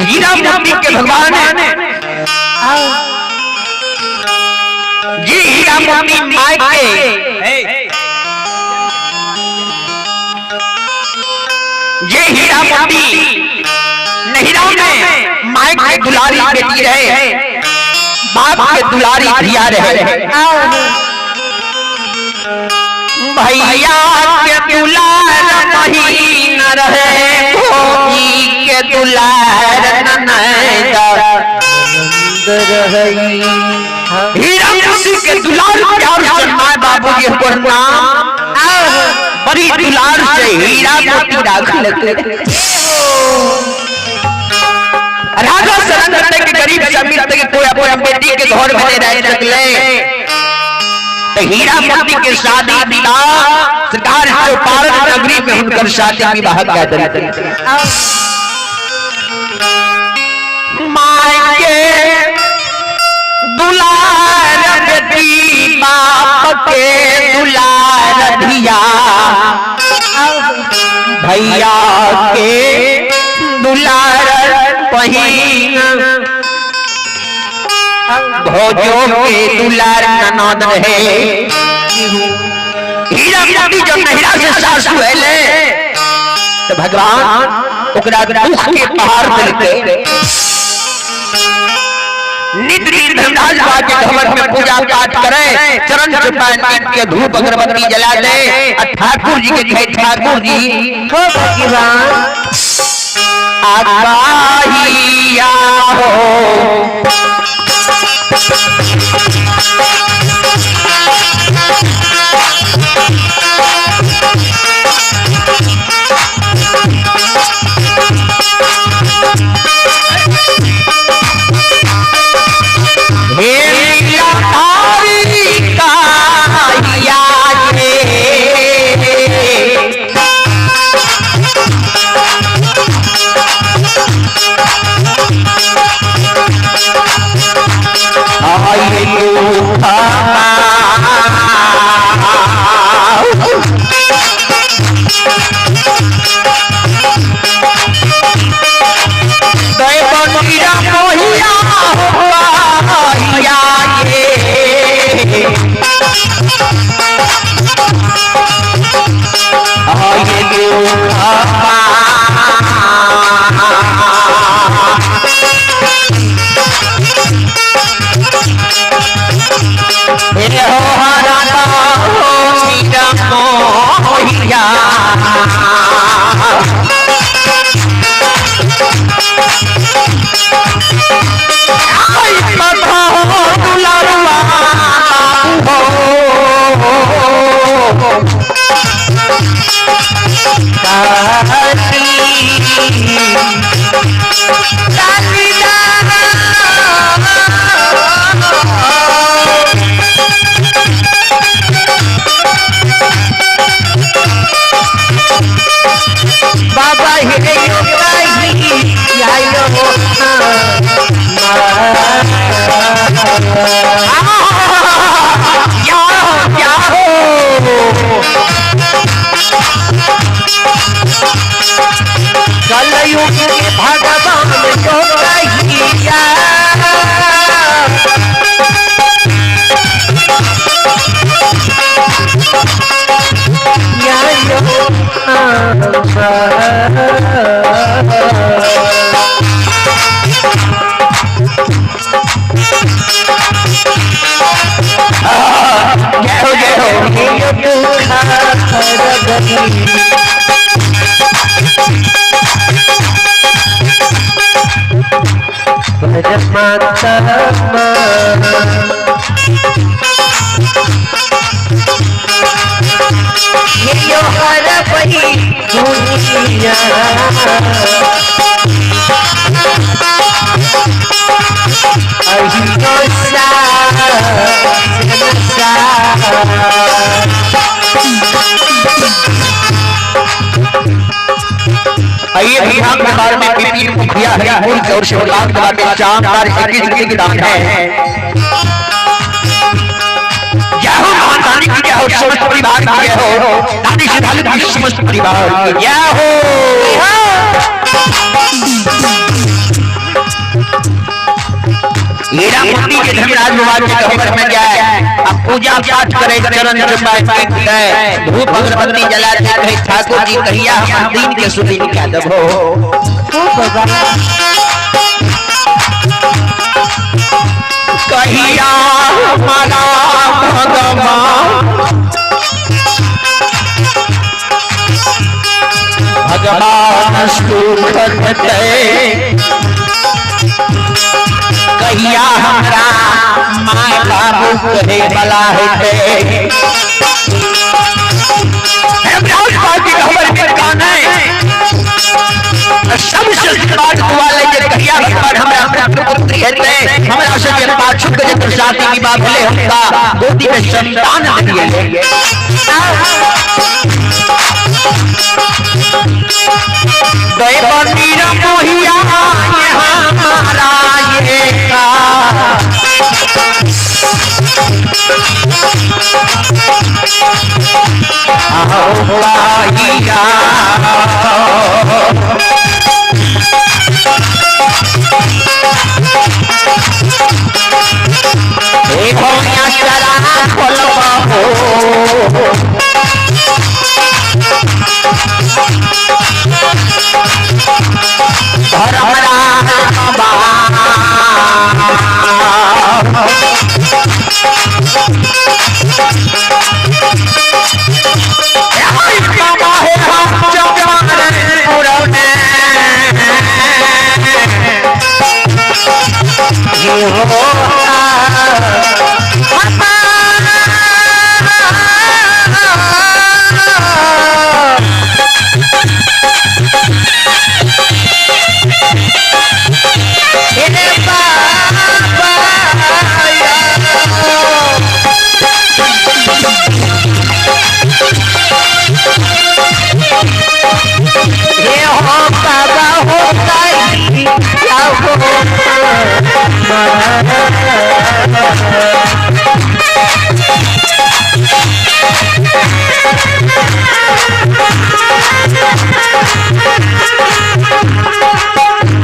हीरा मोती के भगवान है जी। हीरा मोती माय के ये हीरा मोती नहिरा में माय के दुलारी बेटी रहे, बाप के दुलारी धिया रहे। भैया के दुलार नहीं न रहे, भोगी के दुलार ननद हीरा मोती के दुलार प्यार से माय बाबू जी को नाम बड़ी दुलार से हीरा मोती राख लेते। राजा सरंग के गरीब से अमीर तक कोई अपना बेटी के घर में नहीं रह सकले, तो हीरा मोती के शादी विवाह सरकार चौपारण नगरी में उनकर शादी विवाह कर दिल। माय के दुलार बेटी, बाप के दुलार धिया, भैया के दुलार बहिन, भौजो के दुलार ननद रहे। हीरा मोती जब नहिरा से सासू एले तो भगवान ओकरा दुख के पहाड़ देलकै। नित दिन धर्मराज बा के भवन में पूजा पाठ करे, चरण छुपा नीत के धूप अगरबत्ती जला दे और ठाकुर जी के कहे, ठाकुर जी हो भगवान आगाहिया हो। हे लीलाधारी काहिया रे, आई मोहिया ये हे हो हरा हो मीरा मोहिया। आई बाबा हो दुलारुआ हो। बाबा हे यो कही आयो। क्या हो, क्या हो? कलयुग के भगवान यो कहिया। आयो। जय हो, जय हो। परमात्मा ये यो हर वही दुनिया। अहियो सा सा। आइए विभाग दरबार में विपिन मुखिया हरिपुर की ओर से विभाग दरबार में शानदार 21 रुपये की दान है। जय हो महादानी की जय हो, समस्त परिवार की जय हो, दानी श्रद्धालु की समस्त परिवार की जय हो। हीरा मोती के धर्मराज बाबा के गहबर में जाए आ पूजा पाठ करे, चरण चुमाए गए, धूप अगरबत्ती जला के कहे ठाकुर जी कहिया हम दिन के सुदिन क्या देबो। कहिया हमारा भगवान भगवान सुख देते, कहिया हमरा माय बाबू कहे वाला हेतै। हेमराज बाबू के खबर के काने सबसे आशीर्वाद दुआ ले जे कहिया भगवान हमरा पुत्र पुत्री हेतै, हमरा से जे पाछू के जे शादी विवाह भेलै हुनका गोदी में संतान दिए। दैव मोहिया हमारा ये का आओ हे भौनिया चरा खोलबो धर्मराज बाबा। बाबा हे हम चौपारण ये हो ये हो बाबा हो क्या हो।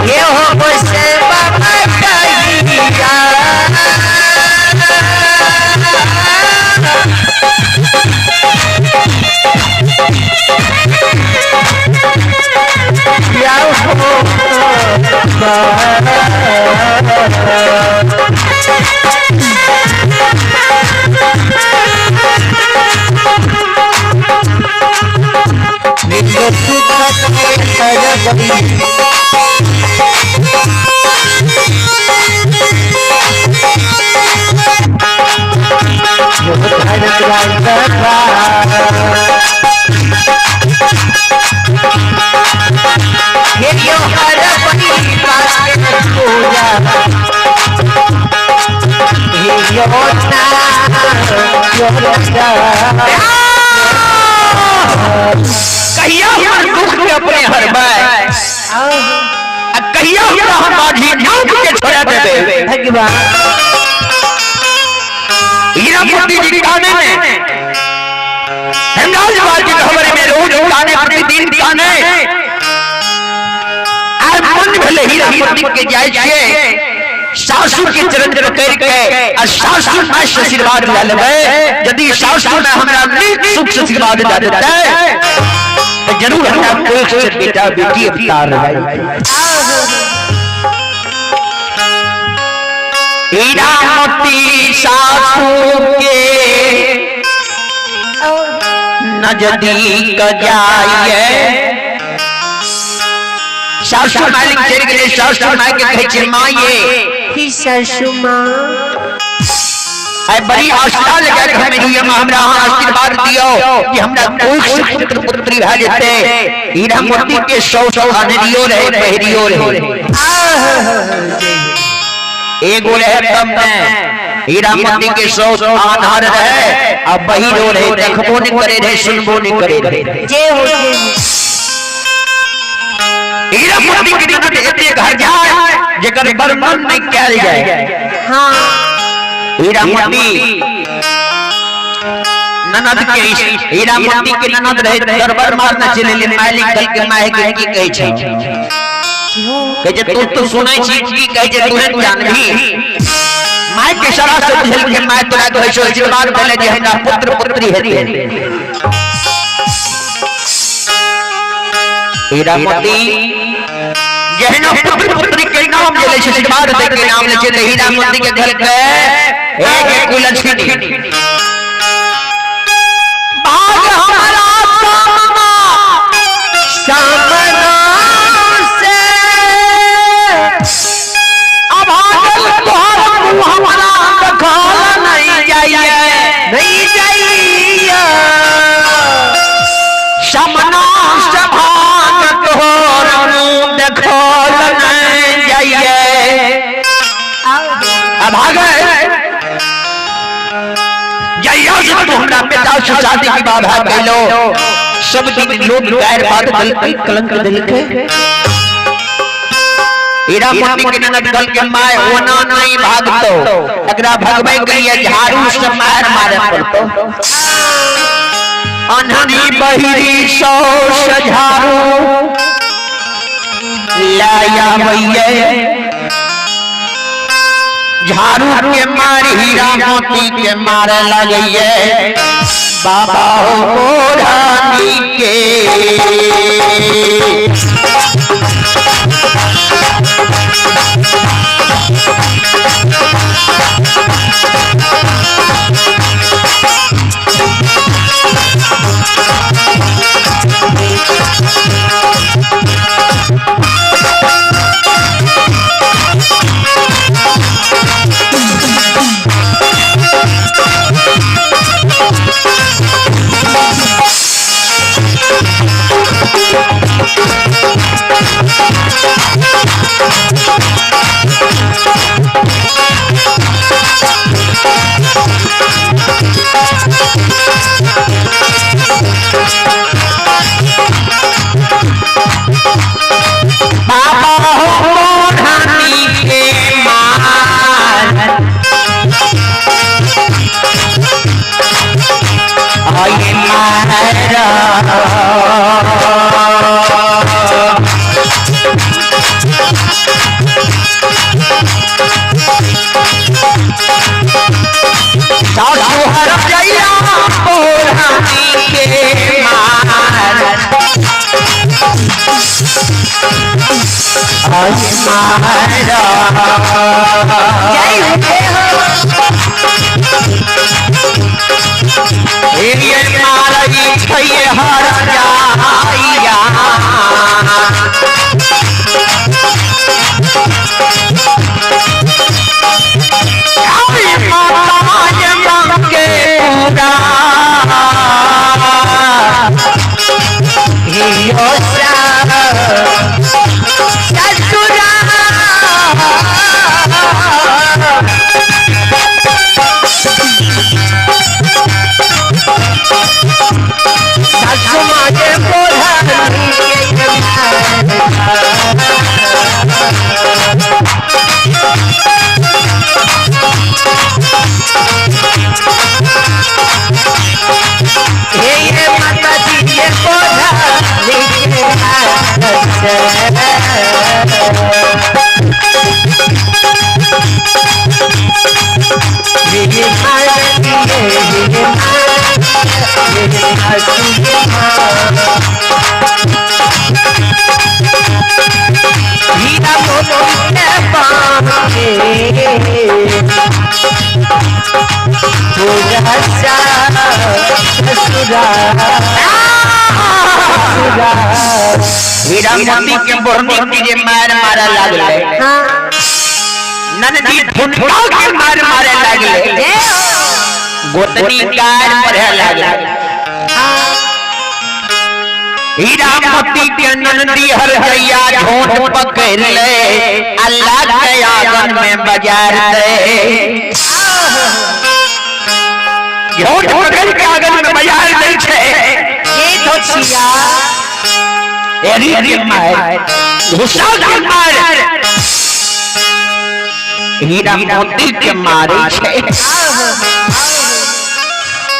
ये हो से बाबा कहिया। या हो कहिया हमर दुख के अपने हरबै आ कहिया हमरा हम माझी नाक के छोड़ा देबे। भगवान हीरा मोती जी काने में हेमराज बाबा के खबर में रोज काने प्रतिदिन काने आर मन भेले हीरा मोती के जाय छिए सासू के चरण पकड़ के आ सासू माय से आशीर्वाद ले लेबै। यदि सासू ने हमरा नीक सुख से आशीर्वाद दे देतै तो जरूर हमरा कोख से बेटा बेटी अवतार भाई। हीरा मोती सासू के नजदीक जाइए। सासू मालिक चलि गेलै। सासू माय के कहै छै माये ही सासू माँ आइ बड़ी आशा लगा के हम एलियै, हमरा अहाँ आशीर्वाद दियौ कि हमरा कोख से पुत्र पुत्री भए जेतै। हीरा मोती के सौ सौ अनरियो रहे बहरियो रहे, एगो रहे तब ने हीरा मोती के सौ आधार रहे आ बहिरो रहे, देखबो नहीं करे रहे सुनबो नहीं करे रहे। जय हो जय हो। हीरा मोती के ननद एते घर जाए जेकर वर्णन नहीं कयल जाए। हाँ हीरा मोती ननद के हीरा मोती के ननद रहे दरबार मारना चले ले मालिक कल के माय के की कहै छै, कहै छै तू तो सुनै छी की कहै छै तुरंत जानबी। माय के इशारा से बुझल के माय तोरा कहै छौ आशीर्वाद भेलै जे हमरा पुत्र पुत्री हेतै। हीरा मोती जहिना पुत्र पुत्री के नाम जे लै छै, आशीर्वाद दै के नाम लै छै, तऽ हीरा मोती के घर के एक एक कुलक्षणी भाग हमारा सामना सामना से अभागल तोहर मुँह हमारा देखल नहीं जाइए, नहीं जाइए। सामना से भाग तोहर मुँह देखल नहीं जाइए। अभागल जहिया से तू हमरा बेटा से शादी विवाह भए गेलो, सब दिन लोग गैर बात देलकै, कलंक देलकै। हीरा मोती के ननद दल के my ओना नहीं भागतो, एकरा भगबै के लिए झाड़ू से मार मारे पड़तो। अनहनी बहिरी सौ झाड़ू लाया भैये, झाड़ू के मार हीरा मोती के मारे लगैये। बाबा हो रानी के बाबा हो रानी के मार आई मारा। सासु हर जइया रानी के मार आई मारा। जय हो। ये मारई छै हर जाइया, माता के पूरा हियो ससुरा। सासु माँ के बोलानी के हे ये माता जी ये बोलानी के ये माँ ये माँ ये सासु ये माँ हीरा मोती के बाके पूरा ससुरा। हीरा मोती के बोरनी के जे मार मारा लागले, ननदी ठुठुआ के मार मारे लागले, गोतनी गार पढ़े लागले। हीरा मोती के ननदी हर हरिया झोंट पकड़ ले, अल्लाह के आंगन में बजार दे। झोंट पकड़ के आंगन में बजार दे छे। ये तो छिया एरी के मार गुस्सा के मार हीरा मोती के मारे छे।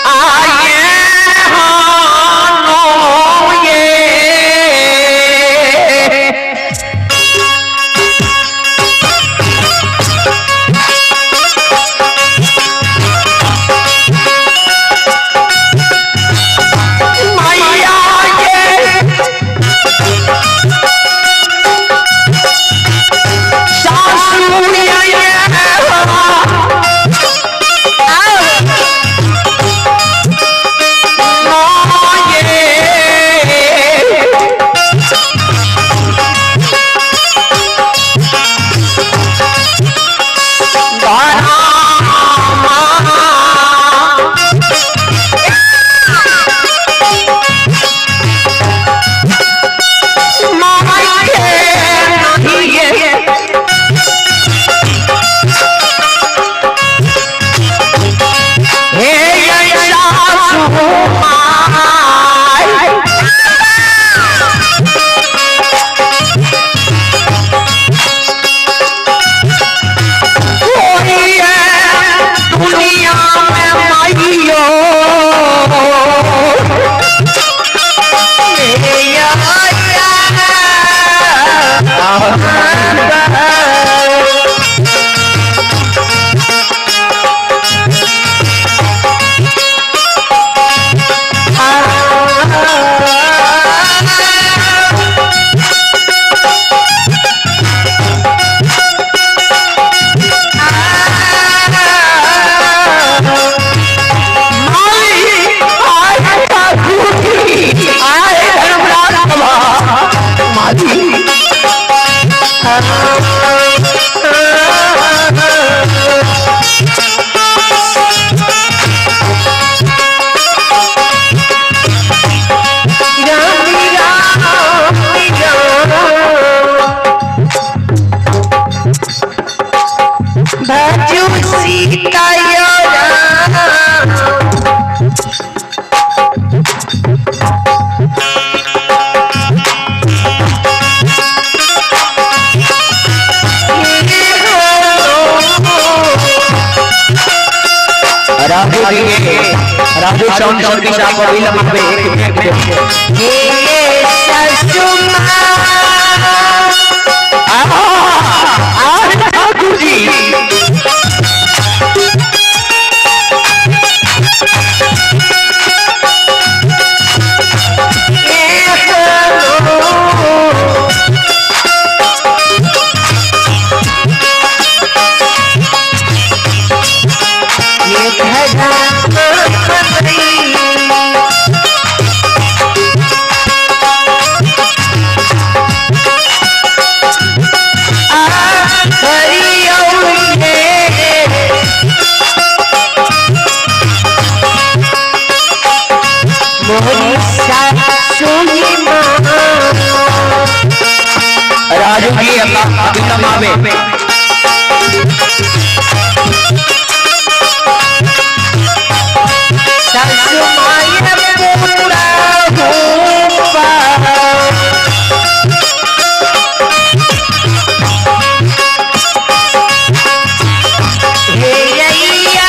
आये हानो ये सीता यो राम। राजू जी के राजू साउंड सर्विस आप अभी लंबे एक मिनट। ये सासू माँ। आ ठाकुर जी ये धरा मोरी सासू माँ। राजू जी अभी लंबे। सासू माया पूरा रूपा। हे अय्या, अय्या।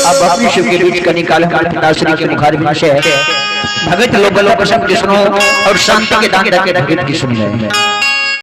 अब अपनी शिव के बीच का निकाल पिताश्री के मुखार से भगत लोग लोग सब सुनो और शांति के दान देके भगत की सुन रहे हैं।